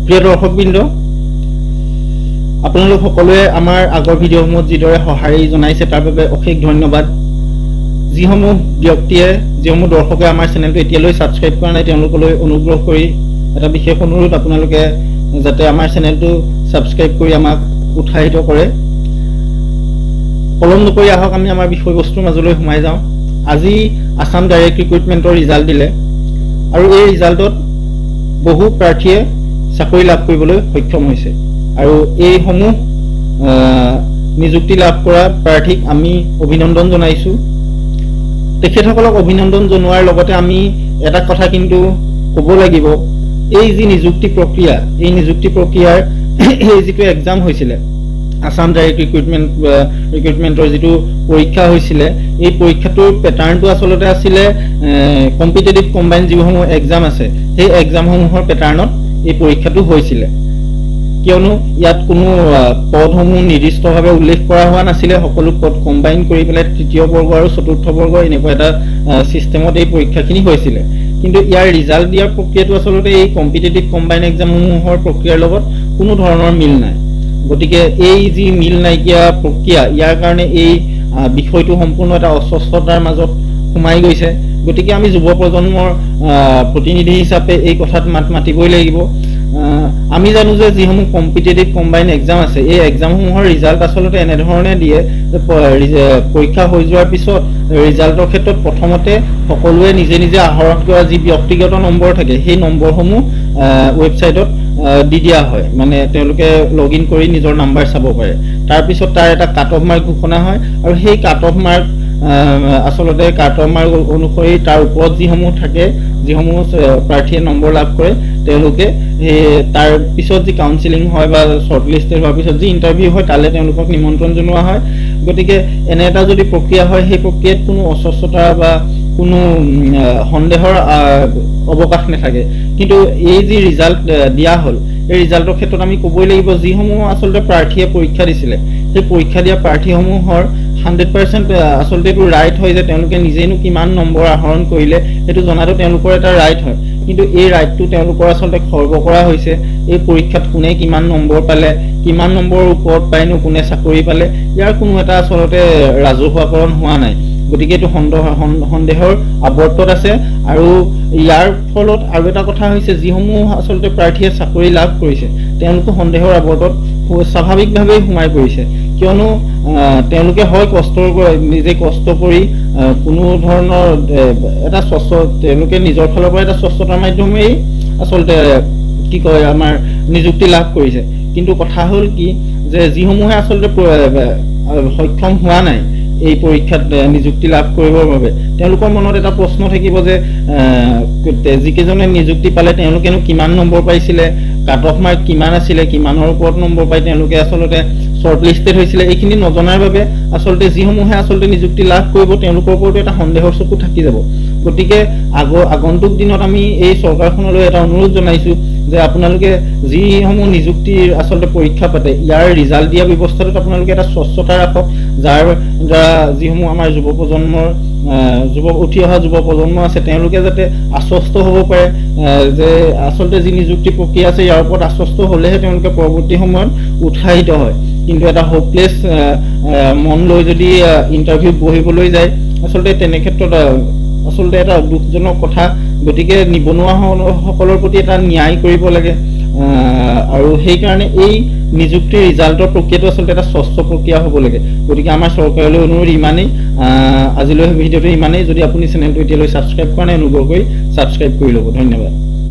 প্ৰিয় দৰ্শকবৃন্দ, আপোনালোক সকলোৱে আমাৰ আগৰ ভিডিঅ'সমূহত যিদৰে সঁহাৰি জনাইছে, তাৰ বাবে অশেষ ধন্যবাদ। যিসমূহ ব্যক্তিয়ে, যিসমূহ দৰ্শকে আমাৰ চেনেলটো এতিয়ালৈ ছাবস্ক্ৰাইব কৰা নাই, তেওঁলোকলৈ অনুগ্ৰহ কৰি এটা বিশেষ অনুৰোধ, আপোনালোকে যাতে আমাৰ চেনেলটো ছাবস্ক্ৰাইব কৰি আমাক উৎসাহিত কৰে। পলম নকৰি আহক, আমি আমাৰ বিষয়বস্তুৰ মাজলৈ সোমাই যাওঁ। আজি আছাম ডাইৰেক্ট ৰিক্ৰুইটমেণ্টৰ ৰিজাল্ট দিলে আৰু এই ৰিজাল্টত বহু প্ৰাৰ্থীয়ে চাকৰি লাভ কৰিবলৈ সক্ষম হৈছে আৰু এইসমূহ নিযুক্তি লাভ কৰা প্ৰাৰ্থীক আমি অভিনন্দন জনাইছোঁ। তেখেতসকলক অভিনন্দন জনোৱাৰ লগতে আমি এটা কথা কিন্তু ক'ব লাগিব, এই যি নিযুক্তি প্ৰক্ৰিয়া, এই নিযুক্তি প্ৰক্ৰিয়াৰ এই যিটো এক্সাম হৈছিলে, আছাম ডাইৰেক্ট ৰিক্ৰুইটমেণ্টৰ যিটো পৰীক্ষা হৈছিলে, এই পৰীক্ষাটোৰ পেটাৰ্ণটো আচলতে আছিলে কম্পিটেটিভ কম্বাইন যিসমূহ এক্সাম আছে, সেই এক্সামসমূহৰ পেটাৰ্ণত এই পৰীক্ষাটো হৈছিলে। কিয়নো ইয়াত কোনো পদসমূহ নিৰ্দিষ্টভাৱে উল্লেখ কৰা হোৱা নাছিলে। সকলো পদ কম্বাইন কৰি পেলাই তৃতীয় বৰ্গ আৰু চতুৰ্থ বৰ্গ এনেকুৱা এটা ছিষ্টেমত এই পৰীক্ষাখিনি হৈছিলে। কিন্তু ইয়াৰ ৰিজাল্ট দিয়াৰ প্ৰক্ৰিয়াটো আচলতে এই কম্পিটেটিভ কম্বাইন এক্সামসমূহৰ প্ৰক্ৰিয়াৰ লগত কোনো ধৰণৰ মিল নাই। গতিকে এই যি মিল নাইকিয়া প্ৰক্ৰিয়া, ইয়াৰ কাৰণে এই বিষয়টো সম্পূৰ্ণ এটা অস্বচ্ছতাৰ মাজত সোমাই গৈছে। গতিকে আমি যুৱ প্ৰজন্মৰ প্ৰতিনিধি হিচাপে এই কথাত মাত মাতিবই লাগিব। আমি জানো যে যিসমূহ কম্পিটেটিভ কম্বাইন এক্সাম আছে, এই এক্সামসমূহৰ ৰিজাল্ট আচলতে এনেধৰণে দিয়ে যে পৰীক্ষা হৈ যোৱাৰ পিছত ৰিজাল্টৰ ক্ষেত্ৰত প্ৰথমতে সকলোৱে নিজে নিজে আহৰণ কৰা যি ব্যক্তিগত নম্বৰ থাকে, সেই নম্বৰসমূহ ৱেবছাইটত দি দিয়া হয়, মানে তেওঁলোকে লগ ইন কৰি নিজৰ নাম্বাৰ চাব পাৰে। তাৰপিছত তাৰ এটা কাট অফ মাৰ্ক ঘোষণা হয় আৰু সেই কাট অফ মাৰ্ক আচলতে কাট অফ মাৰ্ক অনুসৰি তাৰ ওপৰত যিসমূহ থাকে, যিসমূহ প্ৰাৰ্থীয়ে নম্বৰ লাভ কৰে, তেওঁলোকে সেই তাৰ পিছত যি কাউন্সিলিং হয় বা শ্বৰ্ট লিষ্টেড হোৱাৰ পিছত যি ইণ্টাৰভিউ হয়, তালৈ তেওঁলোকক নিমন্ত্ৰণ জনোৱা হয়। গতিকে এনে এটা যদি প্ৰক্ৰিয়া হয়, সেই প্ৰক্ৰিয়াত কোনো অস্বচ্ছতা বা কোনো সন্দেহৰ অৱকাশ নাথাকে। কিন্তু এই যি ৰিজাল্ট দিয়া হ'ল, এই ৰিজাল্টৰ ক্ষেত্ৰত আমি ক'বই লাগিব, যিসমূহ আচলতে প্ৰাৰ্থীয়ে পৰীক্ষা দিছিলে, সেই পৰীক্ষা দিয়া প্ৰাৰ্থীসমূহৰ 100% আচলতে এইটো ৰাইট হয় যে তেওঁলোকে নিজেনো কিমান নম্বৰ আহৰণ কৰিলে সেইটো জনাটো তেওঁলোকৰ এটা ৰাইট হয়। কিন্তু এই ৰাইটটো তেওঁলোকৰ আচলতে খৰ্ব কৰা হৈছে। এই পৰীক্ষাত কোনে কিমান নম্বৰ পালে, কিমান নম্বৰৰ ওপৰত পাইনো কোনে চাকৰি পালে, ইয়াৰ কোনো এটা আচলতে ৰাজহুৱাকৰণ হোৱা নাই। গতিকে এইটো সন্দেহৰ আৱৰ্তত আছে। আৰু ইয়াৰ ফলত আৰু এটা কথা হৈছে, যিসমূহ আচলতে প্ৰাৰ্থীয়ে চাকৰি লাভ কৰিছে, তেওঁলোকো সন্দেহৰ আৱৰ্তত স্বাভাৱিকভাৱেই সোমাই পৰিছে। কিয়নো তেওঁলোকে হয় কষ্ট নিজে কষ্ট কৰি কোনো ধৰণৰ এটা স্বচ্ছ, তেওঁলোকে নিজৰ ফালৰ পৰা এটা স্বচ্ছতাৰ মাধ্যমেই আচলতে কি কয় আমাৰ নিযুক্তি লাভ কৰিছে। কিন্তু কথা হ'ল কি যে যিসমূহে আচলতে সক্ষম হোৱা নাই এই পৰীক্ষাত নিযুক্তি লাভ কৰিবৰ বাবে, তেওঁলোকৰ মনত এটা প্ৰশ্ন থাকিব যে যিকেইজনে নিযুক্তি পালে তেওঁলোকেনো কিমান নম্বৰ পাইছিলে, কাট অফ মাৰ্ক কিমান আছিলে, কিমানৰ ওপৰত নম্বৰ পাই তেওঁলোকে আচলতে শ্বৰ্ট লিষ্টেড হৈছিলে, এইখিনি নজনাৰ বাবে আচলতে যিসমূহে আচলতে নিযুক্তি লাভ কৰিব, তেওঁলোকৰ ওপৰতো এটা সন্দেহৰ চকু থাকি যাব। গতিকে আগন্তুক দিনত আমি এই চৰকাৰখনলৈ এটা অনুৰোধ জনাইছো যে আপোনালোকে যিসমূহ নিযুক্তিৰ আচলতে পৰীক্ষা পাতে, ইয়াৰ ৰিজাল্ট দিয়া ব্যৱস্থাটোত আপোনালোকে এটা স্বচ্ছতা ৰাখক, যাৰ দ্বাৰা যিসমূহ আমাৰ যুৱ প্ৰজন্মৰ যুৱ উঠি অহা যুৱ প্ৰজন্ম আছে, তেওঁলোকে যাতে আশ্বস্ত হ'ব পাৰে যে আচলতে যি নিযুক্তি প্ৰক্ৰিয়া আছে, ইয়াৰ ওপৰত আশ্বস্ত হ'লেহে তেওঁলোকে পৰৱৰ্তী সময়ত উৎসাহিত হয়। কিন্তু এটা হোপলেছ মন লৈ যদি ইণ্টাৰভিউত বহিবলৈ যায়, আচলতে তেনে ক্ষেত্ৰত আচলতে এটা দুখজনক কথা। গতিকে নিবনুৱাসকলৰ প্ৰতি এটা ন্যায় কৰিব লাগে আৰু সেইকাৰণে এই নিযুক্তিৰ ৰিজাল্টৰ প্ৰক্ৰিয়াটো আচলতে এটা স্বচ্ছ প্ৰক্ৰিয়া হ'ব লাগে। গতিকে আমাৰ চৰকাৰলৈ অনুৰোধ ইমানেই। আজিলৈ ভিডিঅ'টো ইমানেই। যদি আপুনি চেনেলটো এতিয়ালৈ ছাবস্ক্ৰাইব কৰা নাই, অনুগ্ৰহ কৰি ছাবস্ক্ৰাইব কৰি ল'ব। ধন্যবাদ।